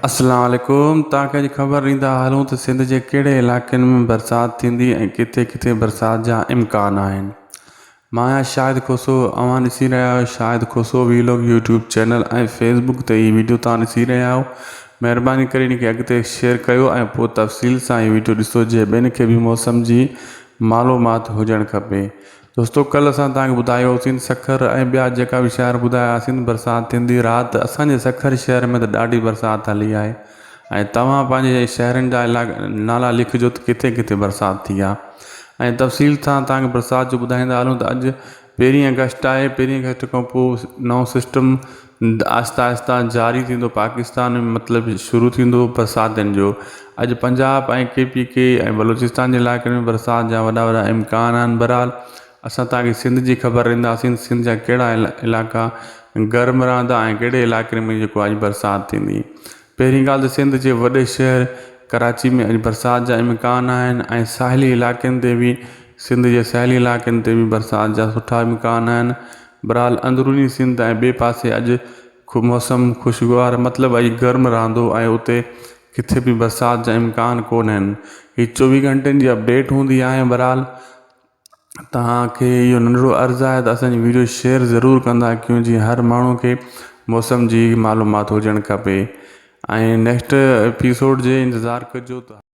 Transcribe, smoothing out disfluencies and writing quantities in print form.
اسلام عليڪم توهان کي اڄ خبر ڏيندا هلون ته سنڌ جي ڪهڙي علائقن ۾ برسات ٿيندي ۽ ڪٿي ڪٿي برسات جا امڪان آهن. مان آهيان شاهد کوسو اوهان ڏسي رهيا آهيو Shahid Khoso vlog YouTube channel ۽ Facebook تي هي ويڊيو توهان ڏسي رهيا آهيو مهرباني ڪري ان کي اڳتي شيئر ڪيو ۽ پوء تفصيل سان هي ويڊيو ڏسو جي ٻين کي به موسم جي معلومات هجڻ کپي. دوستو ڪلهه اسان توهان کي ٻڌايو هوسين سکر ۽ ٻيا جيڪا به شهر ٻڌايا هئاسين برسات ٿيندي رات اسان جي سکر شهر ۾ ته ڏاڍي برسات هلي آهي ۽ توهان پنهنجي شهرن جا علائقا نالا لکجو ته ڪٿي ڪٿي برسات ٿي آهي ۽ تفصيل سان توهان کي برسات جو ٻڌائيندا هلون ته اڄ پهرين آگسٽ آهي پهرين آگسٽ کان پوء نئون سسٽم آهسته آهسته جاري ٿيندو پاڪستان ۾ مطلب شروع ٿيندو برساتن جو اڄ پنجاب ۽ ڪي پي ڪي ۽ بلوچستان جي علائقن ۾ برسات جا وڏا وڏا امڪان آهن بهرحال اسان توهان کي سنڌ جي خبر ڏينداسين سنڌ جا ڪهڙا علائقا گرم رهندا ۽ ڪهڙي علائقن ۾ جيڪو اڄ برسات ٿيندي پهرين ڳالهه ته سنڌ جي وڏي شهر ڪراچي ۾ اڄ برسات جا امڪان آهن ۽ ساحلي علائقن تي به سنڌ جي ساحلي علائقن تي به برسات جا سٺا امڪان آهن بھرحال اندروني سنڌ ۽ ٻئي پاسي اڄ موسم خوشگوار مطلب اڄ گرم رهندو ۽ اتي ڪٿي به برسات جا امڪان ڪونهن هي 24 گهنٽن جي اپڊيٽ هوندي آهي بھرحال توهان کي اهو ننڍڙو عرض آهي ته اسان جي ويڊيو شيئر ضرور ڪندا ڪيون جي هر ماڻهو کي موسم جي معلومات هجڻ کپي ۽ نيڪسٽ ايپيسوڊ جي انتظار ڪجو ته.